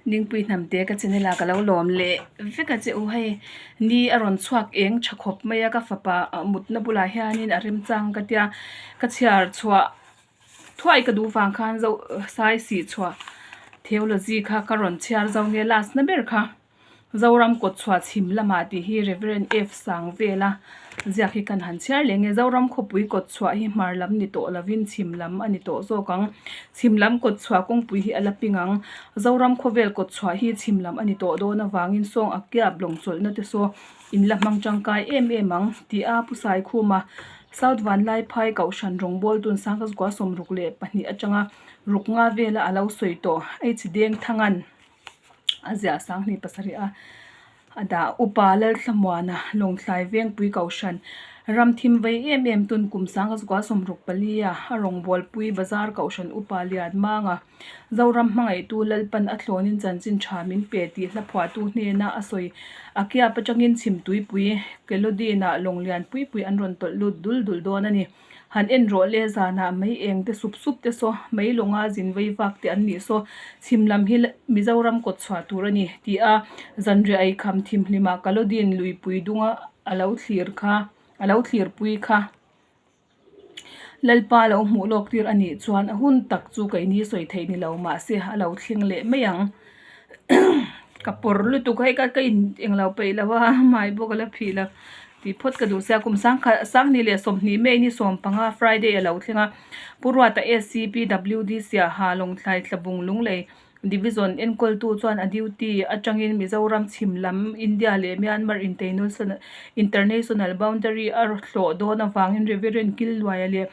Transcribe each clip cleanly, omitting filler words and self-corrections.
Dingpui hnamte ka channel ah ka lo lawm leh vek a che u hei ni a rawn chhuak eng tha khawp mai a ka fapa mutna bulah hianin a remchang ka tia ka chhiar chhuah thuai ka duh vang khan zo sai sih chhuah theology kha ka rawn chhiar zo nge last na ber kha. Zoram kawtchhuah chhim lamah tih hi Rev. F. Sangvela ziak hi kan han chhiar leh nge Zoram khawpui kawtchhuah hi hmar lam ni tawh lovin chhim lam a ni tawh zawk ang. Chhim lam kawtchhuah kawngpui hi a la ping ang. Zoram khawvel kawtchhuah hi chhim lam a ni tawh dawn avangin sawng a kiap lawng chawlhna te saw in la hmang tangkai em em ang tih a Pu Saikhuma South Vanlaiphai Kohhran rawngbawl tun Sangkazukua 62 atanga ruk nga vela a lo sawi tawh H. Dengthangan. A ziah sanghnih pasarih a a dah upa Lalthlamuana Lawngtlai Vengpui Kohhran ram thim vei em em tun kum sanga zakua 64 a a rawngbawlpui Bazar Kohhran upa Lian Manga Zoram hmangaihtu Lalpan a thlawnin chanchin tha min pe tih hla phuahtu hnena a sawi a kiap atangin chhimtuipui Kelodin-ah Lawnglian puipui an rawn tawlh lut dul dul dawn a ni. Han en rawh le zanah mei eng te sup sup te saw mei lawnga zin vei vak te an nih saw chhim lam hi Mizoram kawt chhuah tur a ni tih a zanriah ei kham thimhlimah Kalodin luipui dunga a lo thlir kha a lo thlirpui kha Lalpa lo hmuh lawk tir a nih chuan a hun tak chu keini sawi theih ni lo mahse a lo thleng leh mai ang ka pawr lutuk hei ka ka in englo peih lo a hmai bawk a la phih lo. Tih phawt ka duh sia kum sangkhat sanghnih leh sawmhnih May ni sawmpanga Friday a lo thleng a, Pu Ruata SCPWD Siaha Lawngthlai Tlabung Lunglei Division enkawltu chuan a duty atangin Mizoram chhim lam India leh Myanmar International Boundary a hlawh dawn avangin Reverend Killuaia leh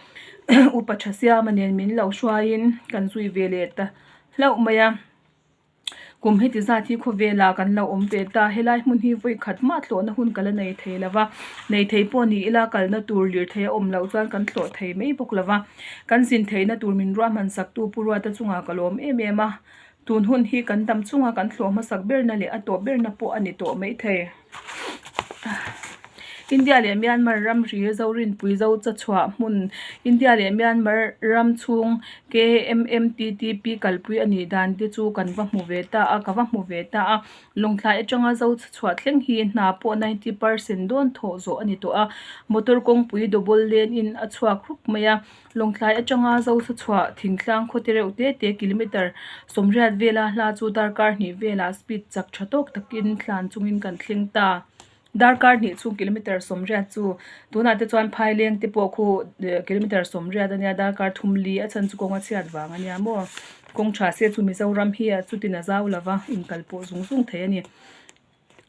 Upa Thasiama nen min lo hruaiin kan zui ve leh ta hlauh mai a. Kum heti zat hi khawvelah kan lo awm ve ta, helai hmun hi vawi khat mah tlawhna hun ka la nei thei lo va, nei thei pawh ni ila kalna tur lirthei a awm loh chuan kan tlawh thei mai bawk lo va, kan zin theihna tur min ruahman saktu Pu Ruata chungah ka lawm em em a, tun hun hi kan dam chunga kan thlawh hmasak berna leh a tawp berna pawh a ni tawh mai thei. India leh Myanmar ramri Zorinpui Zocha chhuah hmun India leh Myanmar ram chhung KMMTTP kalpui a nih dan te chu kan va hmu ve ta a, ka va hmu ve ta a. Lawngtlai atanga Zocha chhuah thleng hi hna pawh 90 percent dawn thawh zawh a ni tawh a, motor kawngpui double lane in a chhuak rup mai a. Lawngtlai atanga Zosa chhuah thingtlang khaw te reuh te te kilometer 80 vela hla chu darkar hnih velah speed chak tha tawk takin tlan chungin kan thleng ta. Darkar hnih chhung kilometer 80 chu tunah te chuan Phaileng te pawh khu kilometer 80 ania darkar thum li a chhan chu kawng a chhiat vang ania maw. Kawng tha se chu Mizoram hi chutin a zau lova inkal pawh zung zung thei a ni.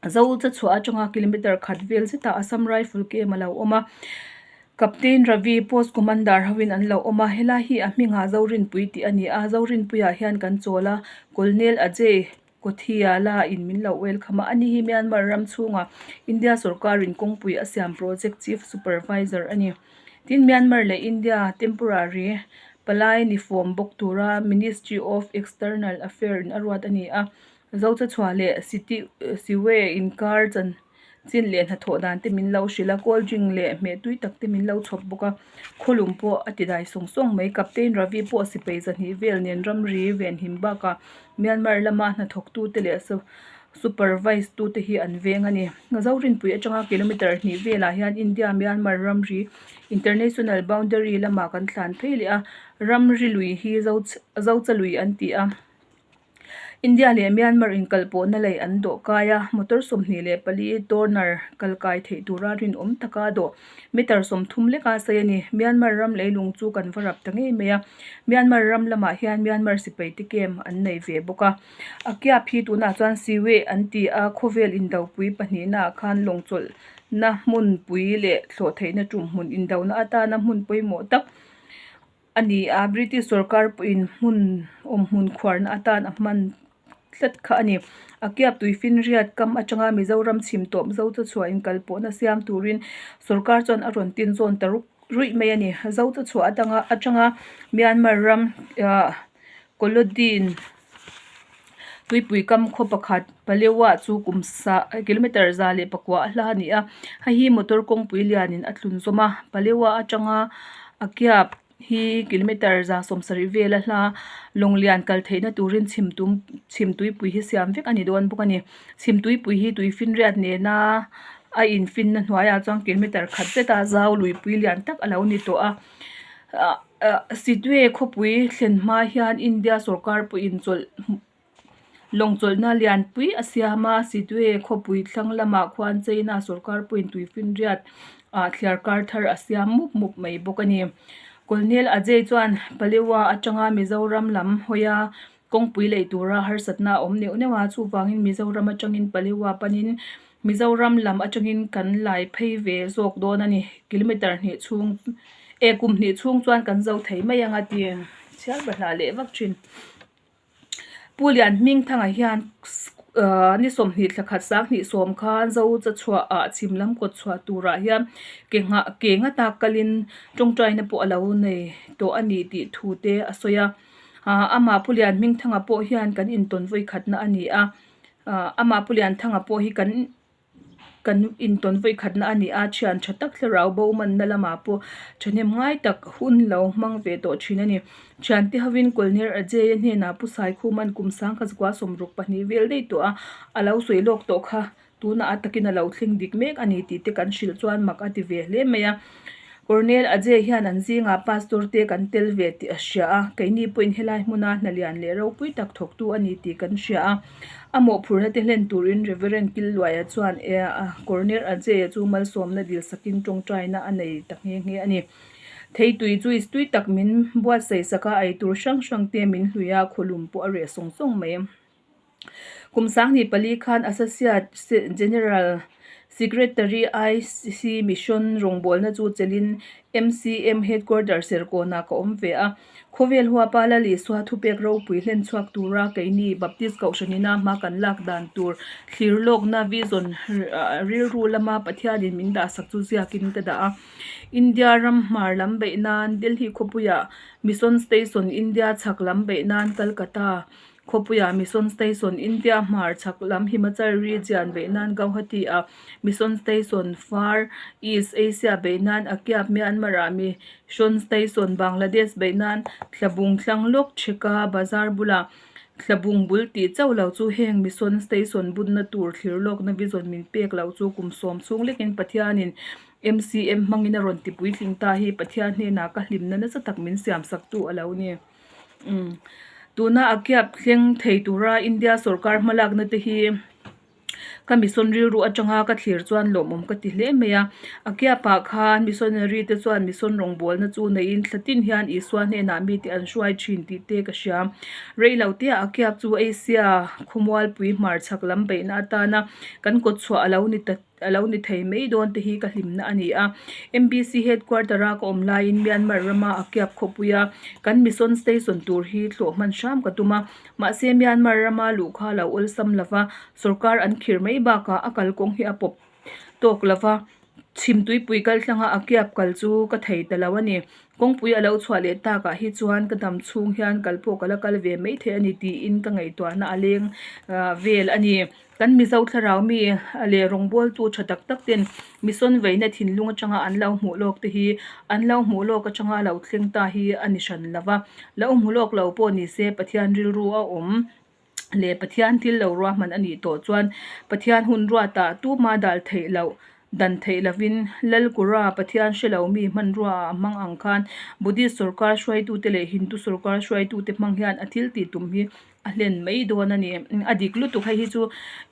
Zocha chhuah atanga kilometer khat vel zetah Assam Rifle camp a lo awm a, Captain Ravi post commander hoin an lo awm a, helai hi a hmingah Zorinpui tih a ni a, Zorinpuiah hian kan chawl a, Colonel Ajay Kothiala in min lo welcome a, ani hi Myanmar ram chhunga India sawrkarin kawngpui a siam project chief supervisor a ni. Tin, Myanmar leh India temporary palai ni fawm bawk tura Ministry of External Affair in a ruat a ni a, Zocha chhuah leh City Siwe inkar chan chin leh hnathawh dan te min lo hrilh a, cold drink leh hmeh tui tak te min lo chhawp bawk a, khawlum pawh a ti dai sawng sawng mai. Captain Ravi pawh sipai zahnih vel nen ramri venhim bakah Myanmar lama hnathawk tu te leh supervise tu te hi an veng a ni. Zorinpui atanga kilometer hnih velah hian India Myanmar ramri International Boundary lamah kan thlan phei leh a, ramri lui hi Zocha lui an ti a. India leh Myanmar inkalpawhna lei an dawh kai a, motor 24 tonner kal kai theih tura rinawm taka dawh meter 30 leka sei a ni. Myanmar ram leilung chu kan va rap ta ngei mai a, Myanmar ram lamah hian Myanmar sipai te camp an nei ve bawk a. A kiap hi tunah chuan Siwe an ti a, khawvel indopui pahnihnaah khan lawngchawlhna hmunpui leh thlawhtheihna tumhmun indona atana hmun pawimawh tak a ni a, British sorkar pawhin hmun awm hmun khuarna atan a hman tlat kha a ni. A kiap tuifinriat kam atanga Mizoram chhim tawp Zote chhuah inkalpawhna siam turin sorkar chuan a rawn tin zawn ta ruk ruih mai a ni. Zote chhuah atanga atanga Myanmar ram ah Kolodin tuipui kam khaw pakhat Palewa chu kum sa kilometer 109 a hla a ni a, hei hi motor kawngpui lianin a tlun zawm a, Palewa atanga a kiap. hi kilometer 170 vel a hla lawnglian kal theihna turin chhim tum chhim tuipui hi siam vek a ni dawn bawk a ni chhim tuipui hi tuifinriat nena a infinna hnuaiah chuan kilometer khat zeta zau luipui lian tak a lo ni tawh a ah ah Sittwe khawpui thlen hma hian India sawrkar pawhin chawlh Lawng chawlhna lianpui a siam a, Sittwe khawpui thlang lamah khuan China sawrkar pawhin tuifinriat ah thliar kar thar a siam mup mup mai bawk a ni. Colonel Ajay chuan Palewa atanga Mizoram lam hawia kawngpui lei tura harsatna a awm neuh neuh a, chuvangin Mizoram atangin Palewa panin Mizoram lam atangin kan lai phei ve zawk dawn a ni. Kilometer hnih chhung eh kum hnih chhung chuan kan zo thei mai ang a ti chhiar bahlah leh vak thin. Pu Lianhmingthanga hian ni 20 thla khat 2010 khan Zo chachhuah ah chhim lam kawt chhuah turah hian ke nghah ke ngata kalin tawngtaina pawh a lo nei tawh a ni tih thu te a sawi a. Amah Pu Lianhmingthanga pawh hian kan intawn vawi khatna a ni a, amah Pu Lianthanga pawh hi kan Kan intawn vawi khatna a ni a, thian tha tak thlarau bo manna lamah pawh thahnem ngai tak hun lo hmang ve tawh thin a ni. Thiante hovin Colonel Ajay-a hnenah Pu Saikhuma'n kum sangkhat 62 vel daih tawh a, a lo sawi lawk tawh kha tunah a takin a lo thleng dik mek a ni tih te kan hrilh chuan mak a ti ve hle mai a. Colonel Ajay hian an zingah Pastor te kan tel ve tih a hria a, keini pawhin helai hmuna hna lian leh ropui tak thawktu a ni tih kan hria a. A mawhphurhna te hlen turin Reverend Killuaia chuan Colonel Ajay-a chu malsawmna dil sakin tawngtaina a nei ta nghe nghe a ni. Theitui chu is tui tak min buatsaih sak a, eitur hrang hrang te min hlui a, khawlum pawh a reh sawng sawng mai. Kum 24 khan Associate General Secretary IC Mission rawngbawlna chu chelhin MCM Headquarter Serkawnah ka awm ve a. Khawvel huapa Lal Isua thupek ropui hlen chhuak tura keini Baptist Kohhranina hma kan lak dan tur thlir lawkna vision rilru lama Pathianin min dahsak chu ziakin ka dah a. India ram hmar lam beih nan Delhi khawpuiah Mission Station India chhak lam beih nan Calcutta Khawpuiah Mission Station India hmar chhak lam Himachal Region beih nan Gauhati-ah Mission Station Far East Asia beih nan Akyab Myanmar-ah Mission Station Bangladesh beih nan Tlabung tlang lawk Theka Bazar bulah Tlabung bul tih chauh lo chu heng Mission Station bunna tur thlir lawkna vision min pek loh chu kum sawm chhung lekin Pathianin MCM hmangin a rawn ti puitling ta hi Pathian hnenah ka hlimna nasa tak min siamsaktu a lo ni. Umm tuna a kiap thleng thei tura India sorkar hmalakna te hi ka mission rilru atanga ka thlir chuan lawmawm ka ti hle mai a. A kiapah khan missionary te chuan mission rawngbawlna chu neiin thla tin hian Isua hnenah mite an hruai thin tih te ka hria. Rei lo te ah a kiap chu Asia khawmualpui hmarchhak lam beihna atana kan kawtchhuah a lo ni ta. a lo ni thei mai dawn te hi ka hlimna a ni a. MBC headquarter a ka awm laiin Myanmar rama a kiap khawpui a, kan mission station tur hi thlawh hman hram ka tum a. Mahse Myanmar rama luh kha a lo awlsam lo va, sorkar an khir mai bakah a kalkawng hi a pawp tawk lo va, chhimtuipui kaltlanga a kiap kal chu ka thei ta lo a ni. Kawngpui a lo chhuah leh takah hi chuan ka dam chhung hian kal pawh ka la kal ve mai thei a ni tiin ka ngaihtuahna a leng vel a ni. Kan Mizo thlarau mi leh rawngbawltu tha tak tak ten mission veina thinlung atanga an lo hmuh lawk te hi an lo hmuh lawk atanga lo thleng ta hi a ni hran lo va. Lo hmu lawk lo pawh ni se Pathian rilru a awm leh Pathian thil lo ruahman a nih tawh chuan Pathian hun ruatah tuma dal theih loh dan theih lovin Lalkura Pathian hre lo mi hmanrua ah a hmang ang khan Buddhist sorkar hruaitute leh Hindu sorkar hruaitute hmang hian a thil tih tum hi a hlen mai dawn a ni. A dik lutuk hei hi chu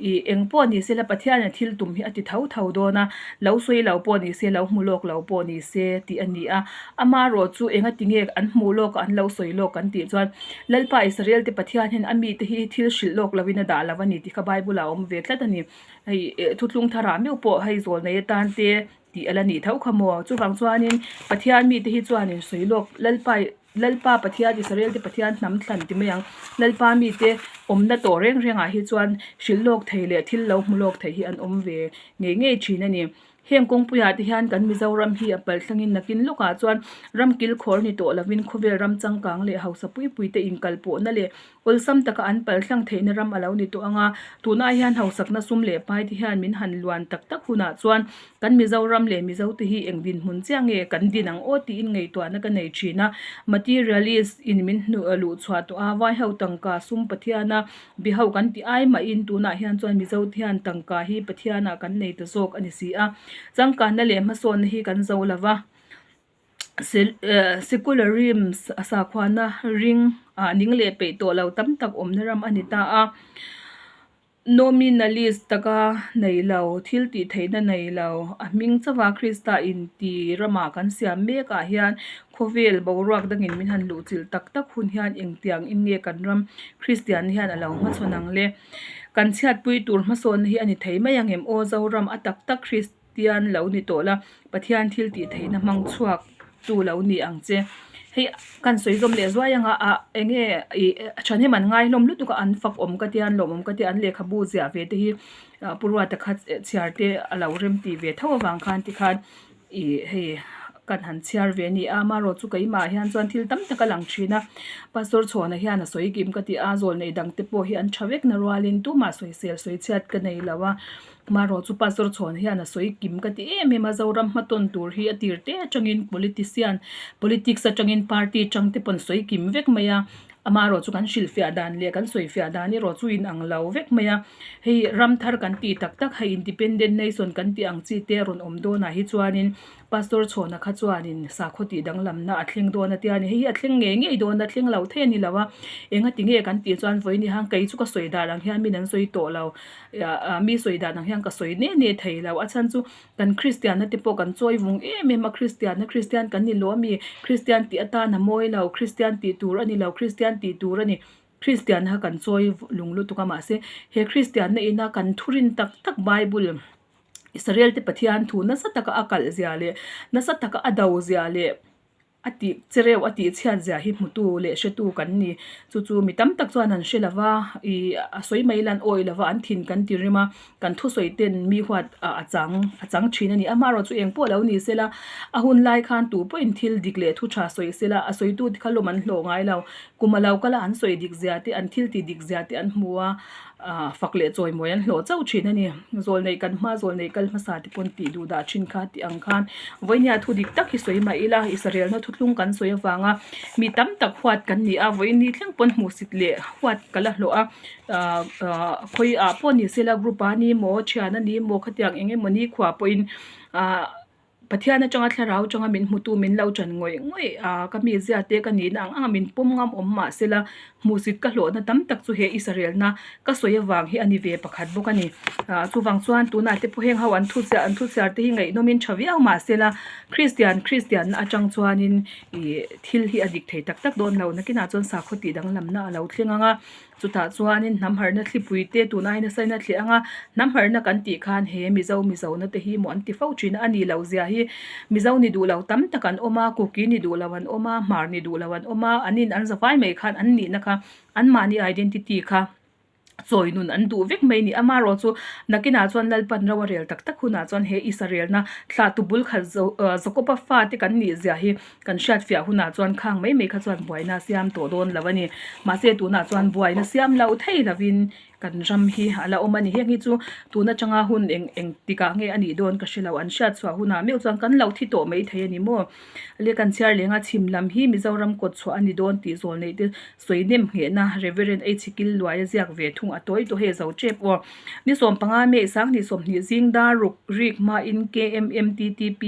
ih eng pawh ni se la Pathianin a thil tum hi a ti tho tho dawn a, lo sawi lo pawh ni se, lo hmu lawk lo pawh ni se tih a ni a. Amaherawh chu enga ti nge an hmuh lawk a an lo sawi lawk kan tih chuan Lalpa Israel te Pathian hian a mite hi thil hrilh lawk lovin a dah lo a ni tih kha Bible ah a awm ve tlat a ni. Hei thuthlung tharah meuh pawh hei zawl nei atan te tih a la nih tho kha maw. Chuvang chuanin Pathian mite hi chuanin sawi lawk Lalpa Lalpa Pathian, Israel te Pathian hnam thlan ti mai ang. Lalpa mite awmna tawh reng rengah hi chuan hrilh lawk thei leh thil lo hmu lawk thei hi an awm ve ngei ngei thin a ni. Heng kawngpuiah te hian kan Mizoram hi a palthlangin nakin lawkah chuan ram kilkhawr ni tawh lovin khawvel ram changkang leh hausa pui pui te inkalpawhna leh awlsam taka an palthlang theihna ram a lo ni tawh ang a. Tunah hian hausakna sum leh pai te hian min han luan tak tak hunah chuan kan Mizoram leh Mizo te hi eng dinhmun chiah nge kan din ang aw tiin ngaihtuahna ka nei thin a. Materialist in min hnuh luh chhuah tawh a, vaiho tangka sum Pathiana Biho kan ti ai mahin tunah hian chuan Mizo te hian tangka hi Pathianah kan nei ta zawk a ni si a. Changkanna leh hmasawnna hi kan zo lo va, secularism sakhuana ring ah ning leh peih tawh lo tam tak awmna ram a ni ta a. Nominalist taka nei lo, thil tih theihna nei lo, a hming chauha Krista inti ramah kan siam mekah hian Khawvel boruak dangin min han luhchilh tak tak hun hian engtiang in nge kan ram Kristian hian a lo hmachhawn ang le? Kan chhiatpui tur hmasawnna hi a ni thei mai ang em? Aw Zoram, a tak tak Kristian lo ni tawh la, Pathian thil tih theihna hmang chhuak tu lo ni ang che. Hei kan sawi zawm leh zuai anga ah enge ih thahnem an ngai hlawm lutuk a, an fak awm ka tia, an lawmawm ka tia, an lehkhabu ziah ve te hi Pu Ruata kha chhiar te a lo rem tih ve tho avang khan tikhan Ih hei kan han chhiar ve a ni a, amaherawh chu keimah hian chuan thil tam tak a lang thin a, Pastor Chhawna hian a sawi kim ka ti a, zawlnei dang te pawh hi an tha vek na rualin tumah sawisel sawi chhiat ka nei lo a, amaherawh chu Pastor Chhawna hian a sawi kim ka ti em em a, Zoram hmatawn tur hi a tir te atangin politician politics atangin party tang te pawn sawi kim vek mai a, amaherawh chu kan hrilhfiah dan leh kan sawifiah dan erawh chu inang lo vek mai a. Hei ram thar kan tih tak tak hei independent nation kan tih ang chi te a rawn awm dawnah hi chuanin Pastor Chhawna kha chuanin sakhaw tih danglamna a thleng dawn a tia ni. Hei hi a thleng ngei ngei dawn a, thleng lo thei a ni lo a. Enga ti nge kan tih chuan vawiin ni han kei chu ka sawi dan ang hian min an sawi tawh lo. Mi sawi dan ang hian ka sawi ne ne thei lo. A chhan chu kan Kristianna te pawh kan chawi vung em em a, Kristianna Kristian kan ni lo a mi, Kristian tih atan a mawi lo, Kristian tih tur a ni lo, Kristian tih tur a ni. Kristianna kha kan chawi lung lutuk a mahse he Kristianna ina kan thurin tak tak Bible Israel te Pathian thu nasa taka a kalh zia leh nasa taka a do zia leh a tih chereu a tih chhiat zia hi hmutu leh hretu kan ni. Chu chu mi tam tak chuan an hre lova ih a sawi mai lan awih lova an thin kan ti rim a kan thusawi ten mi huat a chang a chang thin a ni. Amaherawh chu eng pawh lo ni sela a hun lai khan tu pawhin thil dik leh thu tha sawi sela a sawitu te kha lawm an hlawh ngai lo. Kum a lo kal a an sawi dik zia te an thil ti dik zia te an hmu a ah fak leh chawimawi an hlawh chauh thin a ni. Zawlneih kan hma zawlneih kal hmasa te pawn tih duh dah thin kha tih ang khan vawinia thu dik tak hi sawi mah ila Israelna thuthlung kan sawi avanga mi tam tak huat kan ni a vawiin ni thleng pawn hmuhsit leh huat ka la hlawh a ah ah khawi ah pawh ni sela group a ni maw thian a ni maw khatiang eng emaw ni khua pawhin ah Pathian atanga thlarau atanga min hmutu min lo ṭan ngawih ngawih a, ka mizia te ka nihna ang ang a min pawm ngam awm mah sela hmuhsit ka hlawhna tam tak chu he Israelna ka sawi avang hi a ni ve pakhat bawk a ni. Ah chuvang chuan tunah te pawh heng ho an thu chiah an thu chhiar te hi ngaihnawmin ṭha viau mah sela Kristian Kristianna atang chuanin ih thil hi a dik thei tak tak dawn lo nakinah chuan sakhaw tih danglamna a lo thleng ang a. Chutah chuanin hnam harhna thlipui te tun aiin a saina thleh ang a, hnam harhna kan tih khan he Mizo Mizona te hi maw an ti fo thin a, a ni lo zia hi Mizo ni duh lo tam tak an awm a, Kuki ni duh lo an awm a, Hmar ni duh lo an awm a, an in an zavai mai khan an nihna kha anmahni identity kha chawi nun an duh vek mai a ni. Amaherawh chu nakinah chuan Lalpan ro a rel tak tak hunah chuan he Israelna thlahtu bul khat Jakoba fate kan nih zia hi Kan hriatfiah hunah chuan khang mai mai kha chuan buaina a siam tawh dawn lo a ni. Mahse tunah chuan buaina siam loh thei lovin kan ram hi a la awm a ni. Heng hi chu tun atanga hun eng eng tikah nge a nih dawn ka hre lo. An hriatchhuah hunah meuh chuan kan lo thi tawh mai thei a ni maw? Le kan chhiar leng a chhim lam hi Mizoram kawt chhuah a ni dawn tih zawl neih te sawi nem nghehna Reverend Eichhikil Luai a ziak ve thung a tawi tawh hei zo tep aw. Ni 15 May 2020 zing dar ruk rik hmain KMMTTP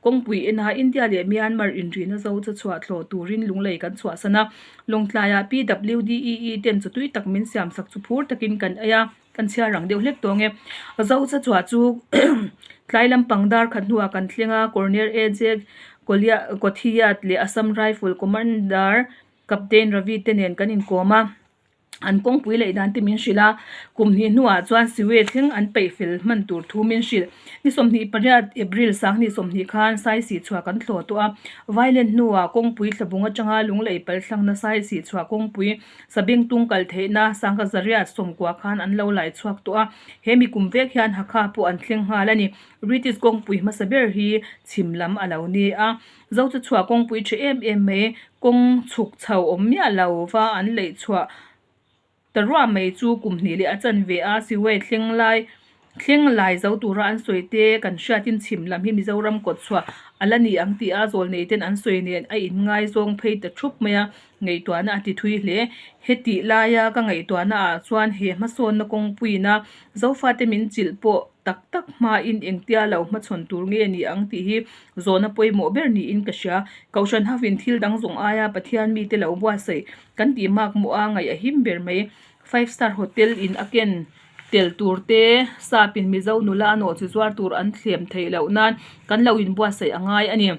kawngpui ena India leh Myanmar inrihna zo chu chhuah thlawh turin lunglei kan chhuahsan a. Lawngtlaiah PWDEE ten chu tui tak min siamsak chu phur takin kan ei a, kan chhiar rang deuh hlek tawng e. Zo cha chhuah chu tlai lampang dar khat hnuah kan thleng a, Colonel AJ Kothiyat leh Assam Rifle Commander Captain Ravi te nen kan inkawm a. An kawngpui leh dan te min hrilh a, kum hnih hnuah chuan siwe thleng an peih fel hman tur thu min hrilh. Ni 28 April 2020 khan Saisih chhuah kan thlawh tawh a, Vailen hnuah kawngpui thlabung atanga Lunglei palthlangna Saisih chhuah kawngpui Sabengtung kal theihna Sangha Zariat 90 khan an lo lai chhuak tawh a, he mi kum vek hian Hakha pawh an thleng nghal a ni. British kawngpui hmasa ber hi chhim lam a lo ni a. Zochu chhuah kawngpui tha em em mai, kawng chhuk chho awm miah lo va an leih chhuah ta ruah mai chu kum hnih leh a chan ve a, Siwei thleng lai thleng lai zo tura an sawi te kan hriatin chhim lam hi Mizoram kawt chhuah a la ni ang tih a zawlnei ten an sawi nen a inngaizawng phei ta thup mai a, ngaihtuahna a ti thui hle. Hetih laia ka ngaihtuahna ah chuan he hmasawnna kawngpuiina Zofate min chilh pawh tak tak hmain engtia lo hmachhawn tur nge ni ang tih hi zawhna pawimawh ber niin ka hria. Kohhran hovin thil dang zawng aia Pathian mite lo buatsaih kan tih mak mawh a ngaih a him ber mai. Five Star Hotel in a ken tel tur te, Sapin Mizo nula a nawhchi zuar tur an thlem theih loh nan kan lo inbuatsaih a ngai a ni.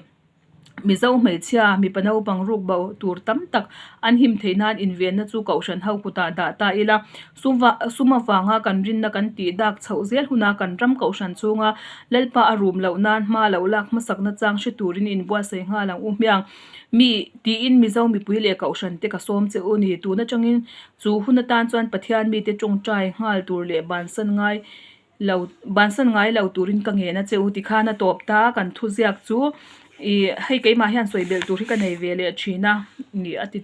Mizo hmeichhia, mipa naupang ruk bo tur tam tak an him theih nan invenna chu Kohhran ho kutah dah ta ila. Sum avanga kan rinna kan tih dak chhoh zel huna kan ram Kohhran chhunga Lalpa a rum loh nan hma lo lak hmasakna chang hre turin inbuatsaih nghal ang u hmiang. Mi tiin Mizo mipui leh Kohhran te ka sawm che u ni. Tun atangin chu hun atan chuan Pathian mite tawngtai nghal tur leh bansan ngai lo bansan ngai lo turin ka ngen a che u tikhan a tawp ta kan thuziak chu ih hei keimah hian sawi belh tur hi ka nei ve leh thin a ni a ti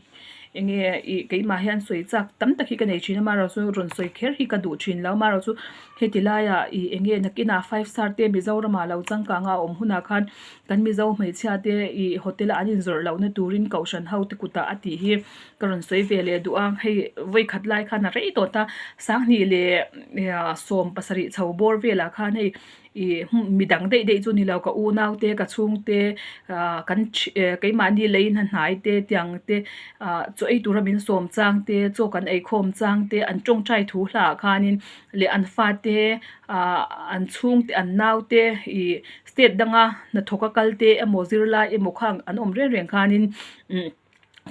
enge ih keimah hian sawi chak tam tak hi ka nei thin a amaherawhchu rawn sawi kher hi ka duh thin lo amaherawhchu heti laiah ih enge nakinah five star te Mizoramah lo changkang a awm hunah khan kan Mizo hmeichhia te ih hotel a an inzawrh lohna turin kohhran ho te kutah a tih hi ka rawn sawi ve leh duh a hei vawikhat lai khan a rei tawh ta sanghnih leh 17 chho bawr velah khan hei ih midang daih daih chu ni lo ka unau te ka chhung te ah kan keimahni lei hna hnai te tiang te ah chaw ei tura min sawm chang te chaw kan ei khawm chang te an tawngtai thu hla ah khanin leh an fate ah an chhung te an nau te ih state danga hnathawk a kal te emaw zirlai emaw khang an awm reng reng khanin umm.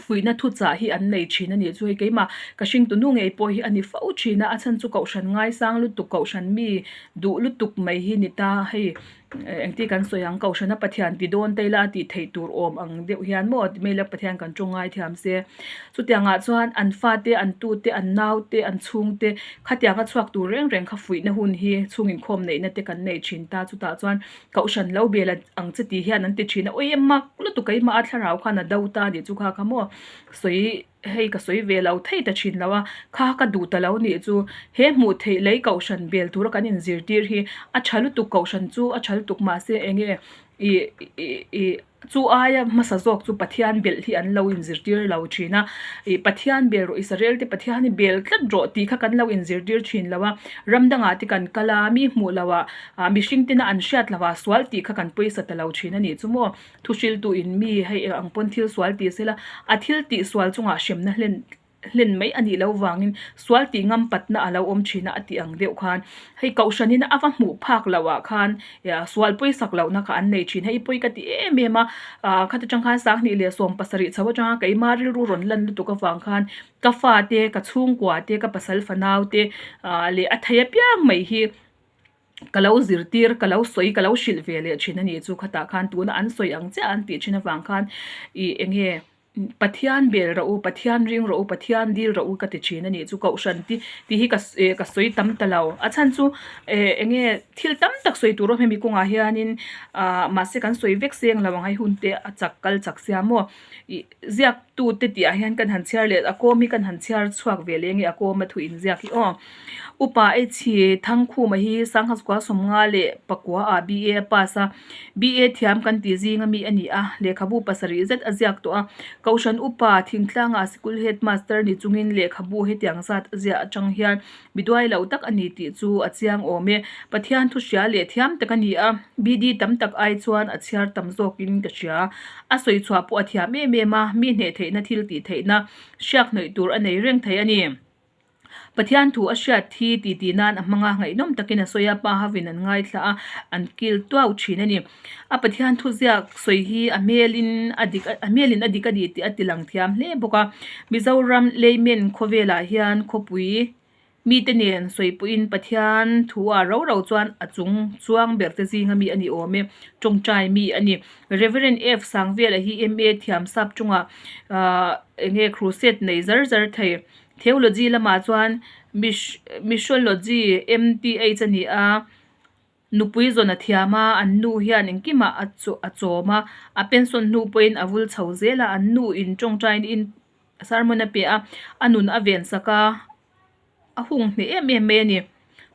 Fuihna thuchah hi an nei thin a nih chu hei keimah ka hringtu nu ngei pawh hi a ni fo thin a, a chhan chu kohhran ngaisang lutuk kohhran mi duh lutuk mai hi ni ta hei engti kan sawi ang kohhrana Pathian ti dawn ta ila a tih theih tur awm ang deuh hian maw ti mai ila Pathian kan tawng ngaithiam se chutiang ah chuan an fate an tute an naute an chhungte khatiang a chhuak tur reng reng kha fuihna hun hi chhung inkhawm neihna te kan nei thin ta chutah chuan Kohhran lo bel ang che tih hian an ti thin a, ui mak lutuk keimah a thlarau khan a do ta anih chu kha kha maw sawi hei ka sawi ve lo thei ta thin lo a, kha ka duh ta lo nih chu he hmuh theih lei kohhran bel tura kan inzirtir hi a tha lutuk kohhran chu a tha lutuk mahse enge ih ih ih Chu aia hmasa zawk chu Pathian belh hi an lo inzirtir lo thin a, ih Pathian bel rawh Israel te Pathian hi bel tlat rawh tih kha kan lo inzirtir thin lo a, ram dangah te kan kal a, mi hmuh loh ah ah mihring tena an hriat loh ah sual tih kha kan pawisa ta lo thin a nih chu maw. Thuhriltu in mi hei ang pawn thil sual ti sela, a thil tih sual chungah hremna hlen hlen mai a nih loh vangin sual tih ngam patna a lo awm thin a a tih ang deuh khan hei kohhranin a va hmuh phak loh ah khan sual pawisak lohna kha an nei thin hei pawi ka ti em em a ah khata tang khan 2017 chho atanga keima rilru rawn lan lutuk avang khan ka fate ka chhungkua te ka pasal fanau te ah leh a thei apiang mai hi ka lo zirtir ka lo sawi ka lo hrilh ve leh thin a nih chu khatah khan tuna an sawi ang chiah an tih thin avang khan ih eng nge. Pathian bel rawh u, Pathian ring rawh u, Pathian dil rawh u ka ti thin a nih chu Kohhran ti tih hi ka eh ka sawi tam ta lo. A chhan chu eh eng nge thil tam tak sawi tur awm hemi kawngah hianin ah mahse kan sawi vek seng lo ang hei hun te a chak kal chak sia maw ih ziak tu te tih ah hian kan han chhiar leh a kawm hi kan han chhiar chhuak ve leh nge a kawm a thu inziak hi aw. Upa H Thangkhuma hi Sangha Sukua 59 ah BA a pass a, BA thiam kan tih zing ami a ni a, lehkhabu pasarih zet a ziak tawh a. Kohhran upa thingtlangah sikul headmaster ni chungin lehkhabu hetiang zat a ziah atang hian mi duai lo tak a ni tih chu a chiang awm e. Pathian thu hria leh thiam tak a ni a, BD tam tak ai chuan a chhiar tam zawkin ka hria. A sawi chhuah pawh a thiam em em a, mi hneh theihna thil tih theihna hriak hnawih tur a nei reng thei a ni. Pathian thu a hriat hi titi nan a hmang a, ngaihnawm takin a sawi a, pa hovin an ngaithla a, an kil tuau thin a ni. A Pathian thu ziak sawi hi a hmelin a dik a hmelin a dik a ni tih a tilang thiam hle bawk a. Mizoram Laymen khawvelah hian khawpui mite nen sawi pawhin Pathian thu ah ro ro chuan a chung chuang ber te zinga mi a ni awm e, tawngtai mi a ni. Reverend F Sangvela hi MA thiam sap chungah ahh enge crusade nei zar zar thei. Theology lamah chuan Missiology, MTH, a ni a, nupui zawn a thiam a, an nu hian engkimah a a chawm a, a pension hnu pawhin a vul chho zel a, an nu in tawngtain in sermon a pe a, a nun a ven sak a, a hung hneh em em mai a ni.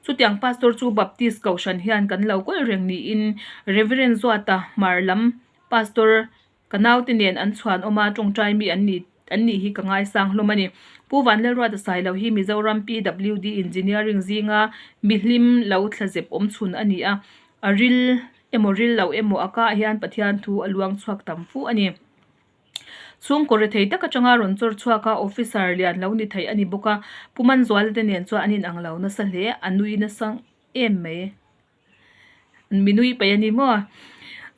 Chutiang Pastor chu Baptist Kohhran hian kan lo kawl reng niin Reverend Zuata Hmar lam Pastor Ka naute nen an chhuan awm a, tawngtai mi an ni an nih hi ka ngaisang hlawm a ni. Pu Vanlalruata Sailo hi Mizoram PWD Engineering zinga mihlim lo thlazep awm chhun a ni a, a ril emaw ril lo emaw a kah hian Pathian thu a luang chhuak tam fu a ni. Chhungkaw rethei tak atanga rawn chawr chhuak a, officer lian lo ni thei a ni bawk a, Pu Manzuala te nen chuan an inang lo nasa hle, a nui nasa em mai. Mi nui paih a ni maw?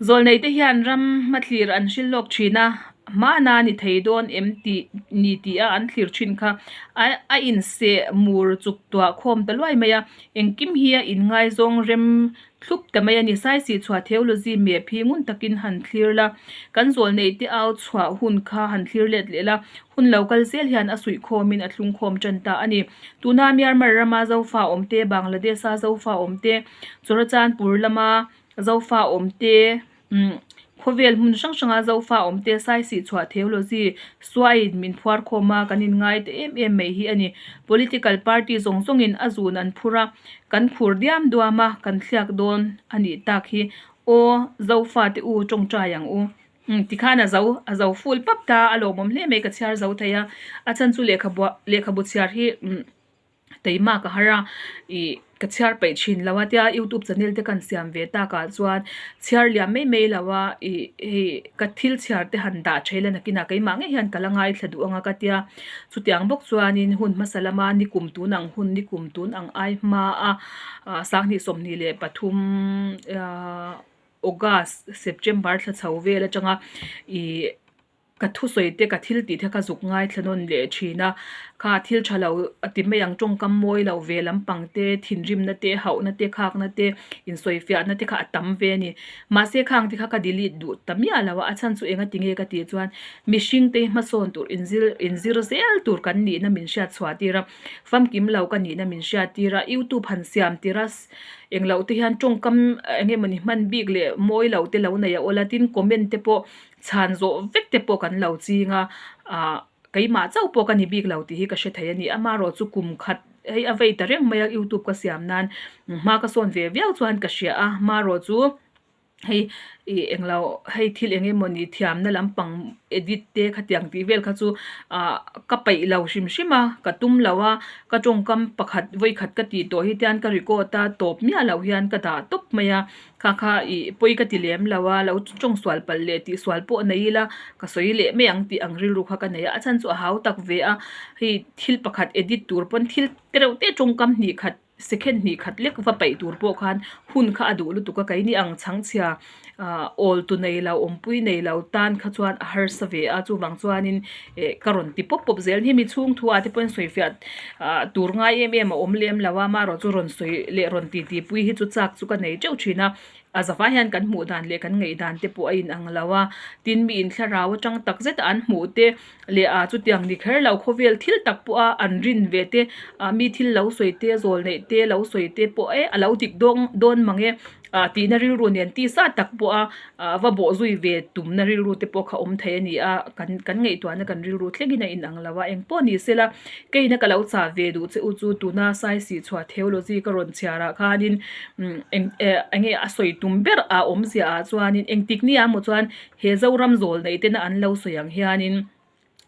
Zawlnei te hian ram hmathlir an hrilh lawk thin a, hmana ni thei dawn em tih ni tih a an thlir thin kha a a inseh mur chuk tuah khawm ta luai mai a, engkim hi a inngaizawng rem thlup ta mai a ni. Saisih chhuah theology map hi ngun takin han thlir la, kan zawlnei te au chhuah hun kha han thlir let leh la, hun lo kal zel hian a suihkhawmin a thlungkhawm tan ta a ni. Tuna Myanmar rama Zofa awmte, Bangladesh-a Zofa awmte, Churachandpur lama Zofa awmte, umm khawvel hmun hrang hranga Zofa awmte Saisih chhuah theology suaiin min phuar khawm a, kan inngai ta em em mai hi a ni. Political party zawng zawngin a zun an phur a, kan khur diam duam a, kan thliak dawn a nih tak hi. Aw Zofa te u tawngtai ang u. Umm tikhan a zo a zo full pap ta a lawmawm hle mai ka chhiar zo thei a a chhan chu lehkhabuah lehkhabu chhiar hi umm teima ka har a ih ka chhiar peih thin lo a tia youtube channel te kan siam ve tak ah chuan chhiar liam mai mai lo a ih hei ka thil chhiar te han dah tha ila nakinah keimah ngei hian ka la ngaithla duh ang a ka tia chutiang bawk chuanin hun hmasa lama nikum tun ang hun nikum tun ang ai hma a ah sanghnih 23 ahh. August, September thla chho vel atanga ih ka thusawi te ka thil tih te ka zuk ngaithla nawn leh thin a, kha thil tha lo a ti mai ang tawngkam mawi lo ve lampang te thinrimna te hauhna te khakna te insawifiahna te kha a tam ve a ni. Mahse khang te kha ka delete duh ta miah lo a, a chhan chu enga tinge ka tih chuan mihring te hi hmasawn tur inzir inzir zel tur kan nihna min hriat chhuah tir a, famkim lo ka nihna min hriat tir a, youtube han siam tir a. Engloh te hian tawngkam eng emawni hman bik leh mawi lo te lo nei a awl a tin comment te pawh chhan zawh vek te pawh kan lo ching a ah keimah chauh pawh ka ni bik lo tih hi ka hre thei a ni amaherawh chu kum khat hei a vei ta reng mai a youtube ka siam nan hma ka sawn ve viau chuan ka hria a amaherawh chu. Hei ih englo hei thil eng emawni thiamna lampang edit te khatiang tih vel kha chu ah ka peih lo hrim hrim a ka tum lo a ka tawngkam pakhat vawi khat ka tih tawh hi tian ka record a tawp miah loh hian ka dah tawp mai a kha kha ih pawi ka ti lem lo a lo tawng sual palh leh tih sual pawh nei ila ka sawi leh mai ang tih ang rilru kha ka nei a a chhan chu a hau tak ve a hei thil pakhat edit tur pawn thil tereuh te tawngkam hnih khat. Second hnih khat lek va paih tur pawh khan hun kha a duh lutuk a, keini ang chhangchhia ah awl tu nei lo, awmpui nei lo tan kha chuan a harsa ve a, chuvang chuanin eh ka rawn ti pawp pawp zel hi mi chhung thu ah te pawhin sawifiah ah tur ngai em em a awm lem lo a, amaherawh chu rawn sawi leh rawn ti ti pui hi chu chak chu ka nei teuh thin a. A zavai hian kan hmuh dan leh kan ngaih dan te pawh a inang lo a, tin mi inthlarau atang tak zet a an hmuh te leh ah chutiang ni kher lo khawvel thil tak pawh a an rin ve te ah mi thil lo sawi te zawl neih te lo sawi te pawh e a lo dik dawng dawn mang e ah tihna rilru nen tisa tak pawh a ah va bawh zui ve tumna rilru te pawh kha awm thei a ni a kan kan ngaihtuahna kan rilru thlengin a inang lo a engpawh ni sela keina ka lo chah ve duh che u chu tuna saisih chhuah theology ka rawn chhiar ah khanin umm eng eh enge a sawi tum ber a awmzia ah chuanin engtik ni ah maw chuan he Zoram zawl nei tena an lo sawi ang hianin.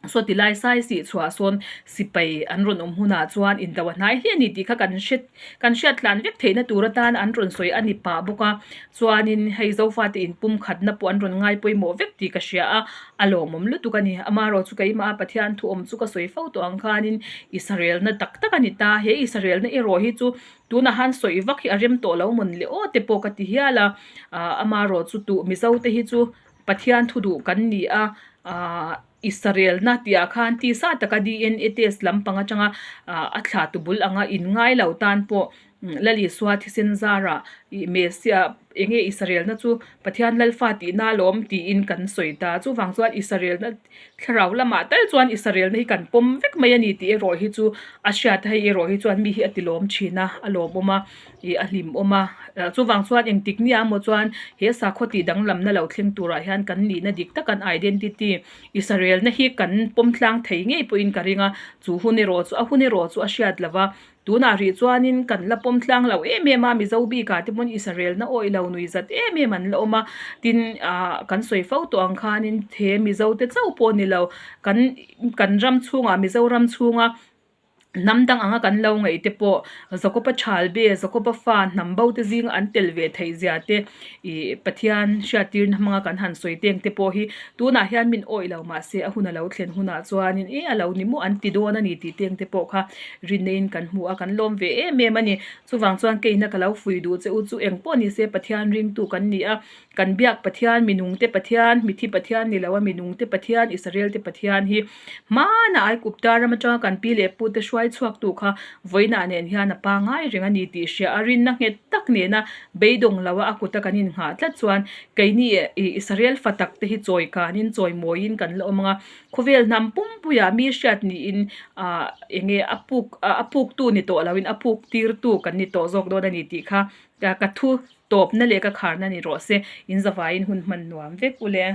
Saw ti lai sai sih chhuah sawn sipai an rawn awm hunah chuan indo a hnai hle a ni tih kha kan hre kan hriat tlan vek theihna tur atan an rawn sawi a ni pah bawk a chuanin hei zofate inpumkhatna pawh an rawn ngai pawimawh vek tih ka hria a a lawmawm lutuk a ni amaherawh chu keimah a Pathian thu awm chu ka sawi fo tawh ang khanin Israelna tak tak a ni ta he Israelna erawh hi chu tunah han sawi vak hi a rem tawh lo mawn le aw te pawh ka ti hial a ah amaherawh chu tuh Mizo te hi chu Pathian thu duh kan ni a ah Israelna tih ah khan tisa taka DNA test lampang atanga ah a thla tu bul anga in ngai lo tan pawh Lal Isua thisen zarah ih Messiah eng nge Israelna chu Pathian Lalfa tihna alawm tiin kan sawi ta. Chuvang chuan Israelna thlarau lamah tal chuan Israelna hi kan pawm vek mai a ni tih erawh hi chu a hriat a hei erawh hi chuan mi hi a tilawm thin a a lawmawm a. ih a hlim awm a chuvang chuan engtik ni ah emaw chuan he sakhaw tih danglamna lo thleng turah hian kan nihna dik tak an identity Israel na hi kan pawm tlang thei ngei pawhin ka ring a chu hun erawh chu a hun erawh chu a hriat lo va tunah rih chuanin kan la pawm tlang lo em em a Mizo bikah te pawn Israel na awih lo nui zat em em an la awm a tin ah kan sawi fo tawh ang khanin he Mizo te chauh pawh ni lo kan kan ram chhungah Mizoram chhunga. Hnam dang anga kan lo ngaih te pawh Jakoba Thalbe, Jakoba fa hnam bo te zinga an tel ve theih zia te ih Pathian hriattirna hmanga kan han sawi teng te pawh hi tunah hian min awih lo mahse a hun a lo thlen hunah chuanin e a lo ni maw an ti dawn a ni tih teng te pawh kha rinna-in kan hmu a kan lawm ve em em a ni. Chuvang chuan keina ka lo fui duh che u chu eng pawh ni se Pathian ringtu kan ni a, kan biak Pathian, minungte Pathian, mithi Pathian ni lo a minungte Pathian, Israel-te Pathian hi Hmanah Aigupta ram atanga kan pi leh pute hruai chhuaktu kha vawiinah nen hian a pangai reng a ni tih hria a, rinna nghet tak nena beidawng lo a a kuta kan innghah tlat chuan keini Israel fa tak te hi chawi kanin chawi mawiin kan la awm ang a, khawvel hnam pumpuiah mi hriat niin ah eng nge a puk a puktu ni tawh loin a puk tirtu kan ni tawh zawk dawn a ni tih kha ka thu tawpna leh ka kharna ni rawh se, in zavaiin hun hman nuam vek u le.